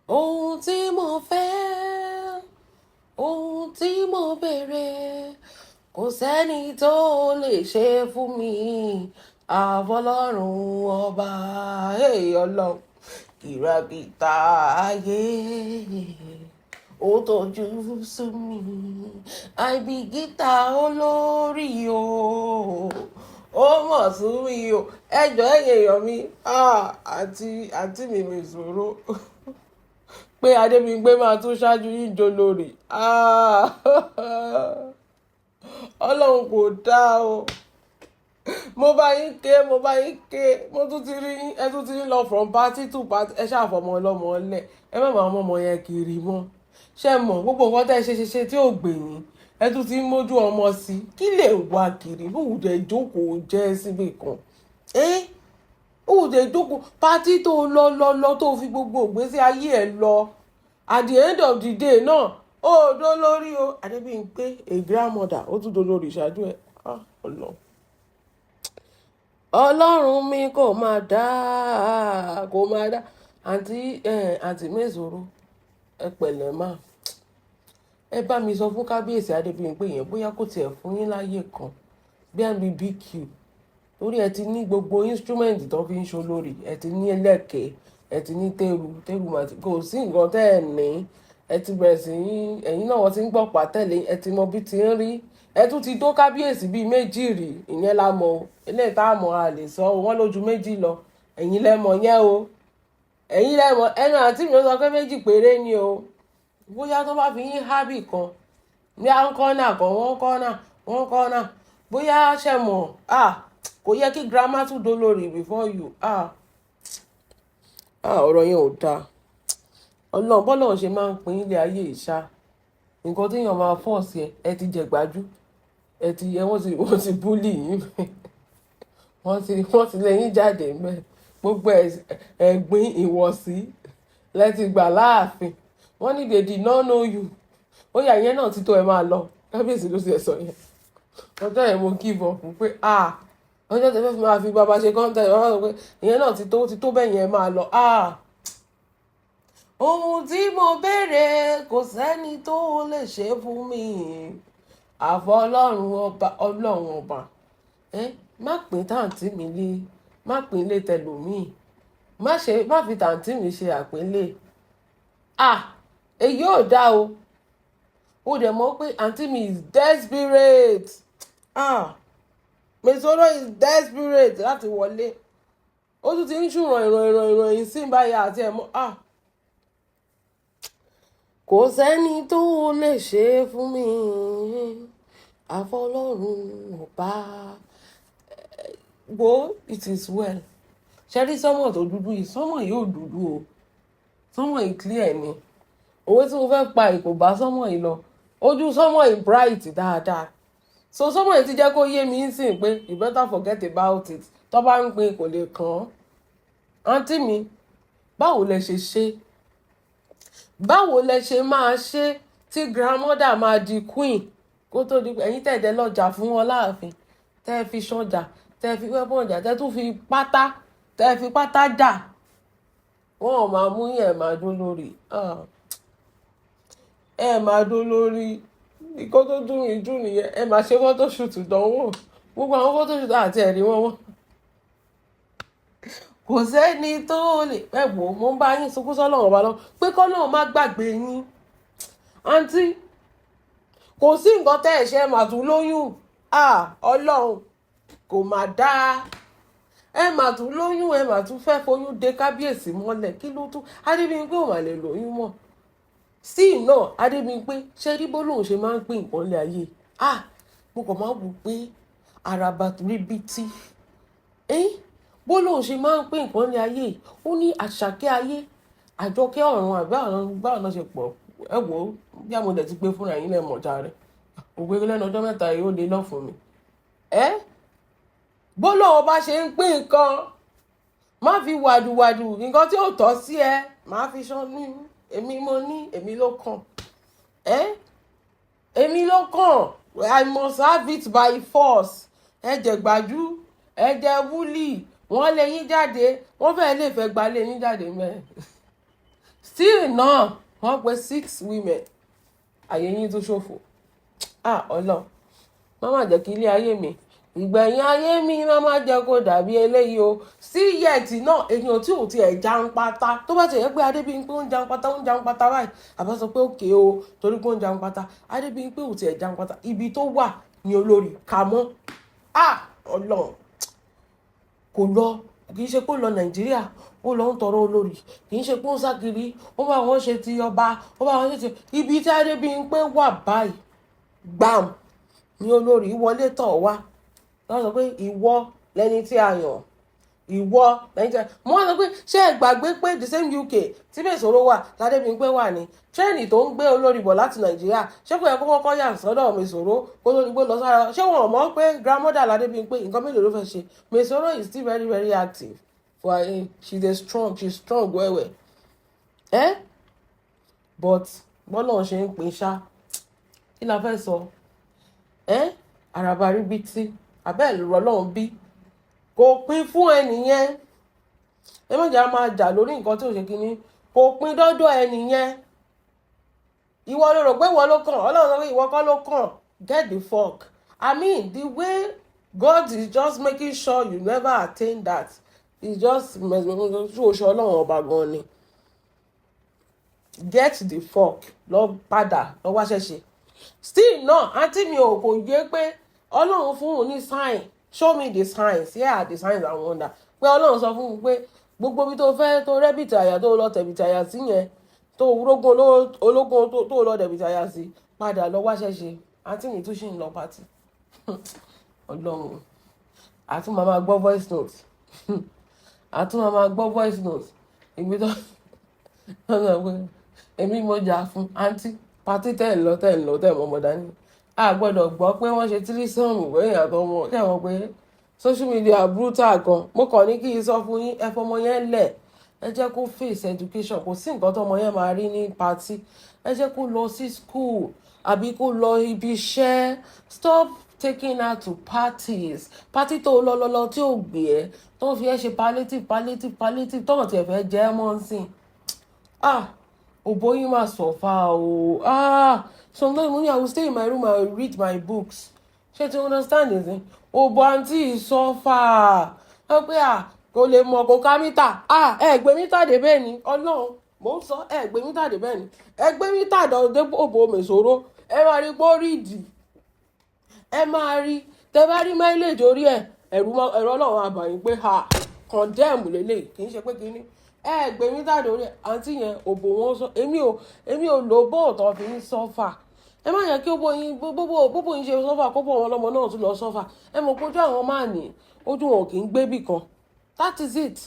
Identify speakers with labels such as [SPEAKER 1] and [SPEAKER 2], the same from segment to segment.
[SPEAKER 1] Ohun tí mo fẹ́, ohun tí mo béèrè, kò sẹ́ni tó lè ṣe fún mi. Àfọlọ́run ọba, hey, Ọlọ́run, kìràkìtà ayé ó tọ́jú sú mi, àìbìkítà olórí o, ó mọ̀ sú mi o. Ẹjọ́, ẹ̀yìn èèyàn mi, àti àǹtí mi Mèsòrò pé Adébímpé máa tún ṣáájú yín jolórí. Ọlọ́run, kò dáa o. Mo bá yín ké, mo bá yín ké. Mo tún ti rí yín, ẹ tún ti ń lọ from party to party. Ẹ ṣáà fọmọ ọlọ́mọ lẹ̀, ẹ má máa mọ́mọ yẹn kiri mọ́. Ṣé mọ̀ gbogbo nǹkan tẹ́ ẹ ṣe ṣe ṣe tí ò gbè yín, ẹ tún ti ń mójú ọmọ sí? Kí lè wá kiri? Bóun jẹ́ jókòó jẹ́ síbì kan, ẹ́ ó jẹ́ jókòó. Party tó lọ lọ lọ, tó fi gbogbo ìgbésí ayé ẹ lọ, at the end of the day náà, ó dolórí o. Adébímpé, a grandmother, ó tún dolórí ìṣáájú ẹ. Ah, Ọlọ́run, Ọlọ́run mi, kò máa dá, kò máa dá. Àǹtí Mèsòrò, ẹ pẹ̀lẹ́ mà. Ẹ bá mi sọ fún Kábíyèsí Adébímpé yẹn, bóyá kò tiẹ̀ fún yín láyè kan bí BBQ, torí ẹ ti ní gbogbo instrument tó fi ń ṣolórí. Ẹ ti ní ẹlẹ́kẹ̀ẹ́, ẹ ti ní tẹ́rù tẹ́rù màtí, kò sí nǹkan tẹ́ ẹ ní. Ẹ ti bẹ̀rẹ̀ sí í, ẹ̀yin náà wọ́n ti ń gbọ́ pàtẹ́lẹ̀, ẹ ti mọ bí ti ń rí. Ẹ tún ti tó kábíyèsí bíi méjì rí, ìyẹn la mọ̀ o. Eléyìí tá a mọ̀, a lè sọ o. Wọ́n lójú méjì lọ, ẹ̀yin lẹ mọ̀ yẹn o, ẹ̀yin lẹ mọ̀. Ẹnu àǹtí mi ó sọ pé méjì péré ni o. Bóyá tó bá fi yín hábì kan ní à ń kọ́nà kan, wọ́n kọ́nà, wọ́n kọ́nà, bóyá ṣe mọ̀. Ah, kò yẹ kí grandma tún dolórí before you. Ah ah, ọ̀rọ̀ yẹn ò dáa. Ọlọ́run, bọ́lọ́run ṣe máa ń pín ilé ayé ìṣá, nǹkan téèyàn máa force ẹ, ẹ ti jẹ gbájú, ẹ ti ẹ wọ́n ti bully yín, wọ́n ti lé yín jáde ńbẹ̀. Gbogbo ẹ̀gbin ìwọ̀sí lẹ ti gbà láàfin. Wọ́n ní they did not know you. Ó yà, ìyẹn náà ti tó, ẹ máa lọ. Kábíyèsí ló ti ẹ̀ sọ yẹn. Ọjọ́ yẹn, mo give up pé, ah, ọjọ́ tẹ fẹ́ fi máa fi bàbá ṣe content, bàbá sọ pé ìyẹn náà ti tó, ti tó bẹ́ẹ̀ yẹn, máa lọ. Ah, ohun tí mo béèrè, kò sẹ́ni tó lè ṣe fún mi àfọlọ́run ọba. Ọlọ́run ọba, ẹ má pín tàǹtí mi lé, má pín lé tẹlòmíì, má ṣe, má fi tàǹtí mi ṣe àpínlẹ̀. Ah, èyí ò dáa o. Ó dẹ̀ mọ̀ pé àǹtí mi is desperate. Ah, Mesoro is desperate láti wọlé. Ó tún ti ń ṣùràn ìràn ìràn ìràn yìí sí báyà àti ẹ̀ mọ́. Ah, kò sẹ́ni tó lè ṣe é fún mi àfọlọ́run ọba. Wo, it is well. Ṣe rí sánmọ̀ tó dúdú yìí? Sánmọ̀ yìí ò dúdú o, sánmọ̀ yìí clear ni. Owó tí mo fẹ́ pa ìkò bá sánmọ̀ yìí lọ. Ojú sánmọ̀ yìí bright dáadáa. So sánmọ̀ yìí ti jẹ́ kó yé mi sìn pé you better forget about it. Tó bá ń pin, kò lè kàn án. Àǹtí mi, báwo lẹ ṣe ṣe? Báwo lẹ ṣe máa ṣe tí grandmother máa di queen, kó tó di pé ẹ̀yin tẹ̀dẹ̀ lọ́jà fún wọn láàfin, tẹ́ fi ṣọjà, tẹ́ fi weapon jà, tẹ́ tún fi pátá, tẹ́ fi pátá jà? Wọ́n ò máa mú yẹn máa dún lórí, ẹ máa dún lórí. Ìkó tó dùn mí jù nìyẹn. Ẹ máa ṣe photoshoot dánwò, gbogbo àwọn photoshoot àti ẹ̀rí wọn wọ́n, kò sẹ́ni tó lè ẹ wò. Mo ń bá yín sunkún sọ́lọ́run ọba lọ pé kọ́lọ́run má gbàgbé yín. Àǹtí, kò sí nǹkan tẹ́ ẹ̀ ṣe mà tún lóyún. Ah, Ọlọ́run, kò mà dáa. Ẹ mà tún lóyún, ẹ mà tún fẹ́ foyún de kábíyèsí mọ́lẹ̀. Kí ló tún Adébíyìnpé ò mà lè lóyún mọ́ sí náà? Adébíyìnpé, ṣe rí bó lóun ṣe máa ń pín nǹkan lé ayé? Ah, mo kàn máa ń wò pé àràbà ríbitì bó lóun ṣe máa ń pín nǹkan lé ayé. Ó ní àṣàkẹ́ ayé, àjọkẹ́ ọ̀run, àbí àwọn báwọn náà ṣe pọ̀. Ẹ wò ó, bí àwọn ọdẹ ti gbé fúnra yín lẹ́mọ̀ járe òwe lẹ́nu ọjọ́ 3 yìí, ó lé lọ́ fún mi. Ẹ bó lóun bá ṣe ń pín nǹkan, má fi wàdùwàdù nǹkan tí ò tọ́ sí ẹ, má fi ṣán ní èmi mo ní, èmi ló kàn ẹ, èmi ló kàn. I must have it by force. Ẹ jẹ gbájú, ẹ jẹ wúlì, wọ́n lé yín jáde, wọ́n fẹ́ẹ́ lè fẹ́ gba lé yín jáde mẹ́. Still náà, wọ́n pe six women, àyè yín tún ṣòfò. Ah, Ọlọ́run, má má jẹ́ kí ilé ayé mi, ìgbẹ̀yìn ayé mi, má má jẹ́ kó dàbí eléyìí o. Sí yet náà, èèyàn tí ò tiẹ̀ já ń pátá, tó bá ti yẹ pé Adébímpé ń já ń pátá, ń já ń pátá báyìí, àbá sọ pé òkè o, torí pé ó ń já ń pátá. Adébímpé ò tiẹ̀ já ń pátá, ibi tó wà ní olórí kà mọ́. Ah, Ọlọ́run, kò lọ. Kì í ṣe pé ó lọ Nàìjíríà, ó lọ ń tọrọ olórí. Kì í ṣe pé ó ń sá kiri, ó bá wọn ṣe ti ọba, ó bá wọn ṣe ti ibi tí Adébímpé wà báyìí, gbàm ní olórí wọlé tọ̀ wá. Wọ́n sọ pé ìwọ lẹni tí a yàn, ìwọ lẹni tí a mo wá sọ pé, ṣé ẹ gbàgbé pé the same UK tí Mèsòrò wà ládébímpé wà ní train tó ń gbé olórí bọ̀ láti Nàìjíríà? Ṣé kò yẹ kó kọ́kọ́ yà sọ́dọ̀ Mèsòrò kó tó di pé lọ sára? Ṣé wọn mọ̀ pé grandmother ládébímpé? Nǹkan mélòó ló fẹ́ ṣe? Mèsòrò is still very, very active for her. She dey strong, she strong well well, eh? But bọ́lá ṣe ń pín ṣá, kí la fẹ́ sọ? Eh? Àràbà rí bí tí abẹ́ ìlú Ọlọ́run bí kò pín fún ẹnìyẹn. Ẹ má jẹ́ a máa jà lórí nǹkan tí ò ṣe kínní. Kò pín dọ́dọ̀ ẹnìyẹn. Ìwọ ló rò pé ìwọ ló kàn. Ọlọ́run sọ pé ìwọ kọ́ ló kàn. Get the fuck. I mean, the way God is just making sure you never attain that is just ṣú oṣù. Ọlọ́run Ọba gan ni. Get the fuck, lọ padà lọ wá ṣẹ̀ṣẹ̀. Still náà, àǹtí mi ò kò yé pé Ọlọ́run fún òun ní sign. Show me the signs. Yeah, the signs and wonder, pé Ọlọ́run sọ fún un pé gbogbo ibi tó fẹ́ tó rẹ́bìtì àyà, tó lọ tẹ̀bìtì àyà sí yẹn, tó rógún ológun, tó lọ tẹ̀bìtì àyà sí, padà lọ wá ṣẹ̀ṣẹ̀. Àǹtí mi tún ṣì ń lọ party. Ọlọ́run, àtún máa gbọ́ voice note, àtún máa gbọ́ voice note ìgbé tó èmi mo jà fún àǹtí. Party tẹ̀ ń lọ, tẹ̀ ń lọ, tẹ̀ mọ́ ọmọ dání, a gbọ́dọ̀ gbọ́ pé wọ́n ṣe threesome wẹ́yìn àtọmọ. Tẹ̀ wọ́n pé social media brutal gan. Mo kàn ní kí n sọ fún yín, ẹ fọmọ yẹn lẹ̀, ẹ jẹ́ kó face education. Kò sí nǹkan tọmọ yẹn máa rí ní party. Ẹ jẹ́ kó lọ sí school àbí kó lọ ibi iṣẹ́. Stop taking her to parties. Party tó lọ lọ lọ tí ò gbé ẹ, tó ń fi ẹ ṣe palliative, palliative, palliative, tọ́wọ̀n tí ẹ fẹ́ jẹ́ mọ́ ń sìn. Ah, òbó yín máa suffer o. Ah, sometimes mo ní I will stay in my room, I will read my books. Ṣé ti understand nsìn? Òbó àǹtí suffer. Ẹ pé à kò lè mọ̀, kò ká meter. Ah, ẹ gbé meter dé bẹ́ẹ̀ ni. Ọlọ́run, mò ń sọ, ẹ gbé meter dé bẹ́ẹ̀ ni. Ẹ gbé meter dé òbó Mèsòrò, ẹ máa rí pé ó rí ìdì. Ẹ máa rí, tẹ bá rí mileage orí ẹ, ẹ̀rù Ọlọ́run àbàyìn pé ha, condemn lélẹ̀. Kì í ṣe pé kínní ẹ gbé meter dé orí ẹ. Àǹtí yẹn, òbò wọn sọ. Èmi ò lò bóòtọ́ fi ń suffer. Ẹ má yẹ kí ó bóyin bóbó yín ṣe suffer, kó bọ̀ wọn lọ́mọ náà tún lọ suffer. Ẹ mọ̀ pé ojú àwọn máa ní, ojú wọn kì í gbé bì kan. That is it.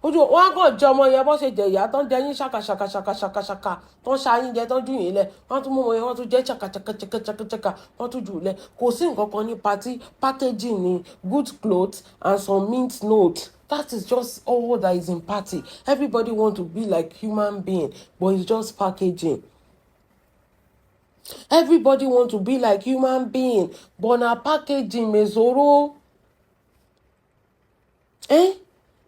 [SPEAKER 1] Ojú wọn á kàn jẹ ọmọ yẹn bó ṣe jẹ ìyá tán, jẹ yín ṣàkàṣàkàṣàkàṣàkà tán, ṣá yín jẹ tán, jù yín lẹ̀. Wọ́n tún mú ọmọ yẹn, wọ́n tún jẹ́ ṣàkàṣàkàṣàkàṣàkà, wọ́n tún jù ú lẹ̀. Kò sí nǹkan kan ní party. Packaging ni good clothes and some mint notes. That is just all that is in party. Everybody want to be like human being, but it's just packaging. Everybody want to be like human being, but na packaging. Mezoro, eh?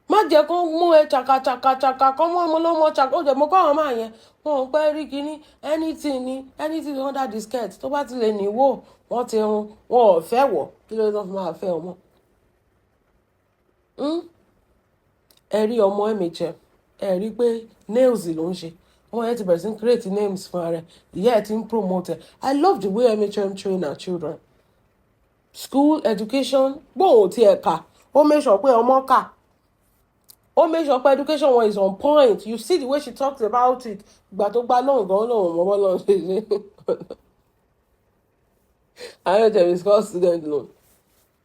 [SPEAKER 1] Má jẹ́ kó mú ẹ ṣàkàṣàkàṣàkà, kó mú ọmọ lọ́mọ ṣàkà. Ó jẹ́ mọ́ kọ́ àwọn máa yẹn, wọn ò pẹ́ rí kínní. Anything ni, anything under the skirt tó bá ti lè níwò, wọ́n ti run, wọn ò fẹ́ wọ̀. Kí ló dé tó fi máa fẹ́ ọmọ? Ẹ rí ọmọ MHM, ẹ rí pé nails ló ń ṣe. Ọmọ yẹn ti bẹ̀rẹ̀ sí create names fún ara ẹ̀. Ìyá ẹ̀ ti ń promote ẹ̀. I love the way MHM train our children. School education, gbóhùn tí ẹ̀ kà, ó make sure pé ọmọ kà, ó make sure pé education wọn is on point. You see the way she talks about it. Ìgbà tó gbá lóhùn gan, lóhùn mọ́ bọ́ lọ́hùn ṣe ṣe. IHM is called student loan.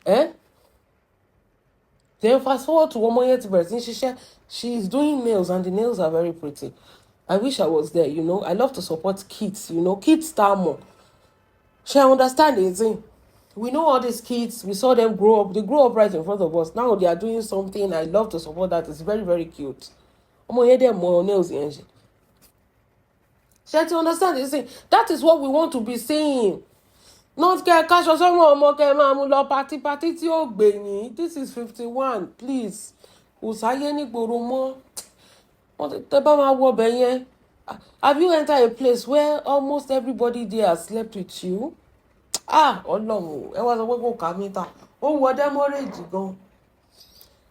[SPEAKER 1] Eh? Then fast forward to ọmọ yẹn ti bẹ̀rẹ̀ sí ní ṣiṣẹ́. She is doing nails and the nails are very pretty. I wish I was there. I love to support kids, kids tá a mọ̀. Ṣé I understand the thing? We know all these kids, we saw them grow up. They grow up right in front of us. Now they are doing something. I love to support that. It's very, very cute. Ọmọ yẹn dẹ̀ mọ nails yẹn ṣe. Ṣé ti understand the thing? That is what we want to be seeing. Not kẹ́ ẹ káṣọ sọ́run ọmọ, kẹ́ ẹ máa mú lọ party, party tí ó gbè yín. This is 51, please. Kò sáyé nígboro mọ́. Wọ́n tẹ bá máa wọ ọbẹ̀ yẹn. Have you entered a place where almost everybody there has slept with you? Ah, Ọlọ́run, ẹ wá sọ pé kò ká mítà, ó wọ demurrage gan.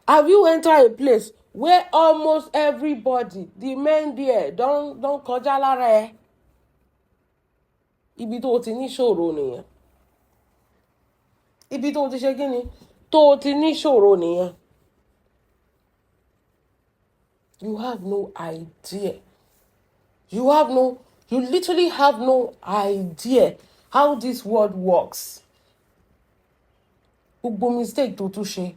[SPEAKER 1] Have you entered a place where almost everybody, the men there, don kọjá lára ẹ? Ibi tó o ti níṣòro nìyẹn. Ibi tó o ti ṣe kí ni, tó o ti níṣòro nìyẹn. You have no idea. You literally have no idea how this world works. Gbogbo mistake tó tún ṣe,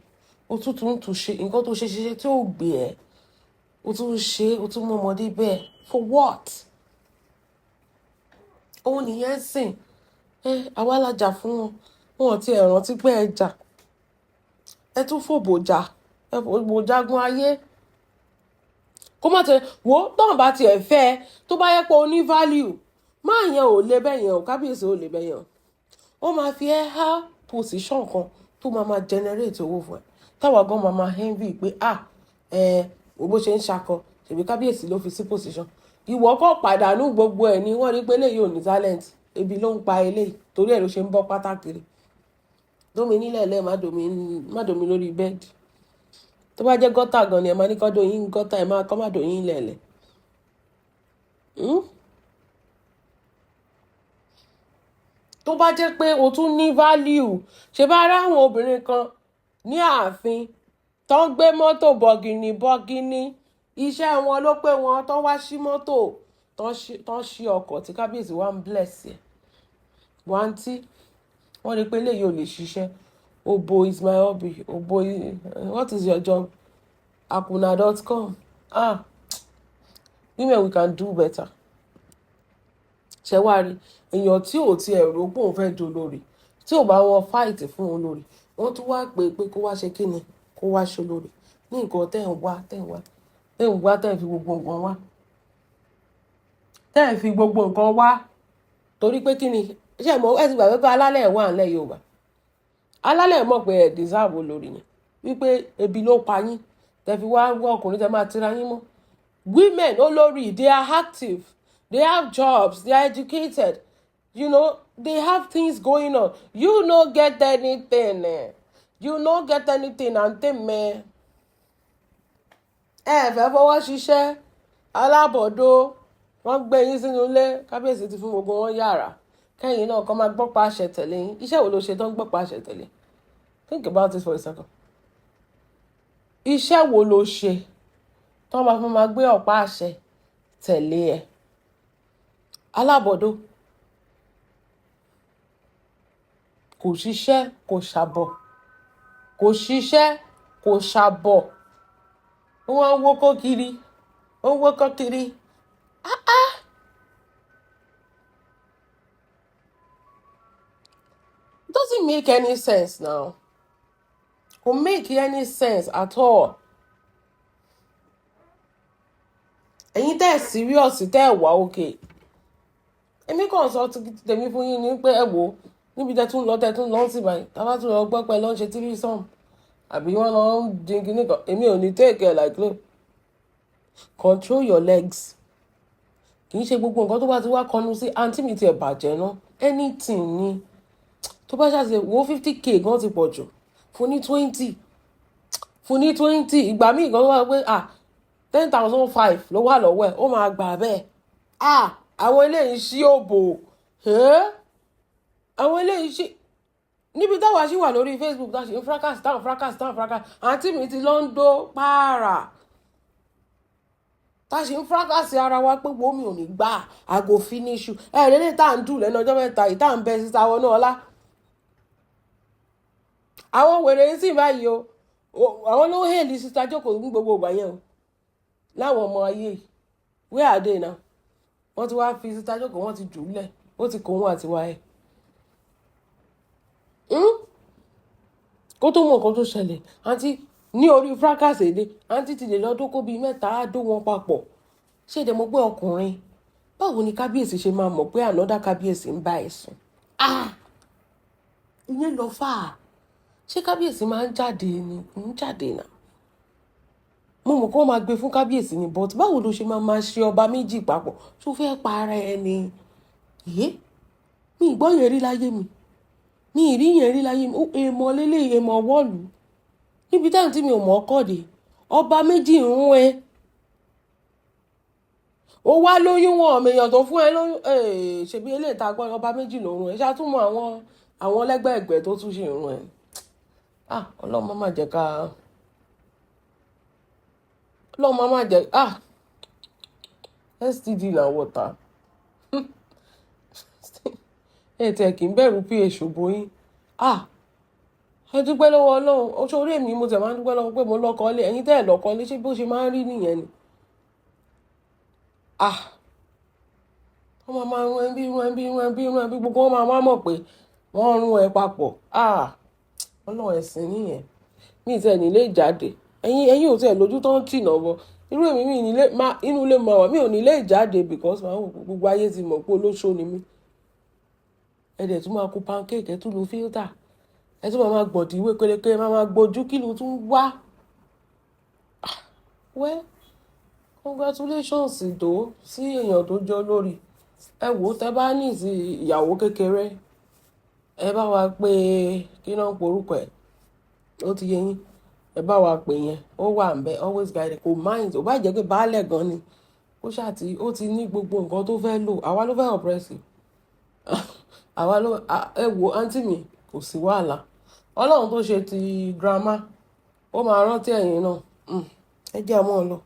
[SPEAKER 1] o tún tún tún ṣe, nǹkan tó ṣe ṣe tí ò gbé ẹ, o tún ṣe, o tún mú ọmọdé bẹ́ẹ̀. For what? Òun nìyẹn sìn. Ẹ, àwa la jà fún wọn. Wọn ò tiẹ̀ rántí pé ẹ jà. Ẹ tún fòbò jà. Ẹ fòbò jagun ayé. Kó má tẹ wo tóun bá tiẹ̀ fẹ́ ẹ, tó bá yẹ pé o ní value, má yẹn ò lè bẹ́ẹ̀ yẹn o, kábíyèsí ò lè bẹ́ẹ̀ yẹn o. Ó máa fi ẹ́ há position kan tó máa máa generate owó fún ẹ. Táwa gan máa máa envy pé, ah, ẹ wo bó ṣe ń ṣakọ, ṣèbí kábíyèsí ló fi sí position. Ìwọ kọ́ pàdánù gbogbo ẹ̀ ni. Wọ́n rí pé eléyìí ò ní talent, ebi ló ń pa eléyìí, torí ẹ̀ ló ṣe ń bọ́ pátá kiri. Dómi nílẹ̀ lẹ́ẹ̀, má domi lórí bed. Tó bá jẹ́ gutter gan ni, ẹ máa ní kọ́ dóyin gutter, ẹ máa kọ́ má dóyin lẹ̀lẹ̀. Tó bá jẹ́ pé o tún ní value, ṣe bá rá àwọn obìnrin kan ní ààfin tó ń gbé mọ́tò bọ̀gìnì bọ̀gìnì, iṣẹ́ wọn ló pé wọn tó wá sí mọ́tò, tó ń ṣí ọkọ̀ tí kábíyèsí wa ń bless ẹ̀. Wọ́n tí wọ́n rí pé eléyìí ò lè ṣiṣẹ́. Obo is my hobby. Obo, what is your job? Akuna.com. Ah, women, we can do better. Ṣe wá rí èèyàn tí ò tiẹ̀ rò pé òun fẹ́ dolórí, tí ò bá wọn fight fún olórí, wọ́n tún wá pè pé kó wá ṣe kíni, kó wá ṣe olórí ní nǹkan tẹ́ ń wá, tẹ́ ń wá, tẹ́ ń wá, tẹ́ ń fi gbogbo nǹkan wá, tẹ́ ń fi gbogbo nǹkan wá, torí pé kíni? Ṣé ẹ mọ̀, ẹ ti gbàgbé pé alálẹ̀ wà nílẹ̀ Yorùbá. Alálẹ̀ mọ̀ pé ẹ̀ deserve olórí yẹn, wípé ebi ló pa yín tẹ́ fi wá wá ọkùnrin tẹ́ máa tira yín mọ́. Women olórí, they are active, they have jobs, they are educated, they have things going on. You no get anything, eh? You no get anything. And tèmẹ́ ẹ fẹ́ fọwọ́ ṣiṣẹ́ alábọ̀dó, wọ́n gbé yín sínú ilé, kábíyèsí ti fún gbogbo wọn yàrá, kẹ́yìn náà kọ́ máa gbọ́ pa àṣẹ tẹ̀lé yín. Iṣẹ́ wo ló ṣe tó ń gbọ́ pa àṣẹ tẹ̀lé? Think about it for a second. Iṣẹ́ wo ló ṣe tó máa fi máa gbé ọ̀pá àṣẹ tẹ̀lé ẹ? Alábọ̀dó kò ṣiṣẹ́, kò ṣàbọ̀, kò ṣiṣẹ́, kò ṣàbọ̀, wọ́n ń wókó kiri, ó ń wókó kiri. Ah ah, doesn't make any sense now. Kò make any sense at all. Ẹ̀yin tẹ́ ẹ̀ serious, tẹ́ ẹ̀ wá okay, èmi kàn sọ tèmi fún yín ni pé ẹ wò ó níbi tẹ́ tún lọ, tẹ́ tún lọ sí báyìí, tá a bá tún lọ gbọ́ pé lọ́n ṣe threesome àbí wọ́n lọ ń dín kíní kan, èmi ò ní take it like no. Control your legs. Kì í ṣe gbogbo nǹkan tó bá ti wá kọnu sí àǹtí mi tiẹ̀ bàjẹ́ ná. Anything ni tó bá ṣàṣe wo, 50K gan ti pọ̀ jù fún ní 20, fún ní 20. Ìgbà míì gan wá pé, ah, 10,500 ló wà lọ́wọ́ ẹ̀, ó máa gbà bẹ́ẹ̀. Ah, àwọn eléyìí ṣí òbò, àwọn eléyìí ṣí níbi táwa ṣì wà lórí Facebook, tá a ṣe ń fracas, táwọn fracas, táwọn fracas. Àǹtí mi ti lọ ń dó pààrà, tá a ṣe ń fracas ara wa pé wo, mi ò ní gbà, I go finish you. Ẹ lélẹ̀ tá à ń dù lẹ́nu ọjọ́ mẹ́ta yìí, tá à ń bẹ síta wọnú ọlá. Àwọn wèrè ń sìn báyìí o, àwọn ló ń hail sister jókòó ní gbogbo ìgbà yẹn o. Láwọn ọmọ ayé yìí, where are they now? Wọ́n ti wá fi sister jókòó, wọ́n ti jù ú lẹ̀, ó ti kó wọn àti wáyé kó tó mọ nǹkan tó ṣẹlẹ̀. Àǹtí ní orí fracas èdè, àǹtí ti lè lọ́dún kó bíi mẹ́ta á dó wọn papọ̀. Ṣé ìdẹ̀ mọ̀ pé ọkùnrin, báwo ni kábíyèsí ṣe máa mọ̀ pé another kábíyèsí ń bá ẹ̀ sùn? Ah, ìyẹn lọ fà á. Ṣé kábíyèsí máa ń jáde ni? Ń jáde náà. Mo mọ̀ kó máa gbé fún kábíyèsí ni, but báwo ló ṣe máa máa ṣe ọba méjì papọ̀? Tó fẹ́ pa ara ẹ ni? Ìyé mi ì gbọ́ yẹn rí láyé mi, mi ì rí yẹn rí láyé mi. Èèmọ̀ lélẹ̀, èèmọ̀ wọ́ọ̀lù níbi táwọn tí mi ò mọ̀ ọkọ̀ dé. Ọba méjì ń rún ẹ, ó wá lóyún, wọn ọmọ èèyàn tó fún ẹ lóyún. Ṣebí eléyìí tá a gbọ́, ọba méjì ló rún ẹ, ṣàtúmọ̀ àwọn lẹ́gbẹ̀ẹ́gbẹ́ tó tún ṣe ń rún ẹ. Ah, Ọlọ́run má má jẹ́ ká, Ọlọ́run má má jẹ́. Ah, STD na water. Ẹ tẹ̀ kí n bẹ̀rù ph bóyín. Ah, ẹ dúpẹ́ lọ́wọ́ Ọlọ́run. Oṣù orí èmi, mo tẹ̀ máa ń dúpẹ́ lọ́wọ́ pé mo lọ́kọ lé. Ẹ̀yin tẹ́ ẹ̀ lọ́kọ lé, ṣé bó ṣe máa ń rí nìyẹn ni? Ah, wọ́n máa máa rún ẹbí, rún ẹbí, rún ẹbí, rún ẹbí, gbogbo wọn máa wá mọ̀ pé wọ́n rún ẹ papọ̀. Ah, Ọlọ́run, ẹ̀sìn nìyẹn. Mi ì tẹ̀ nílé jáde. Ẹ̀yin ò tẹ̀ lójú tó ń tì náà bọ̀. Irú èmi, mi nílé má, inú ilé mo wà, mi ò nílé jáde because máa wò, gbogbo ayé ti mọ̀ pé olóṣó ni mí. Ẹ dẹ̀ tún máa kó pancake, ẹ tún lo filter, ẹ tún máa máa gbọ̀dí ìwé kélékélé, máa máa gbójú. Kí ló tún wá? Well, congratulations tó sí èèyàn tó jọ lórí. Ẹ wò ó, tẹ bá ní sí ìyàwó kékeré, ẹ bá wa pé kí náà ń porúkọ ẹ, ó ti yé yín. Ẹ bá wa pè yẹn, ó wà ń bẹ, always guide, kò mind. Ò bá jẹ́ pé baálẹ̀ gan ni, ó ṣáà ti, ó ti ní gbogbo nǹkan tó fẹ́ lò. Àwa ló fẹ́ oppress, àwa ló. Ẹ wo àǹtí mi, kò sí wàhálà. Ọlọ́run tó ṣe ti grandma, ó máa rántí ẹ̀yin náà. Ẹ jẹ́ àmọ́ ọ lọ.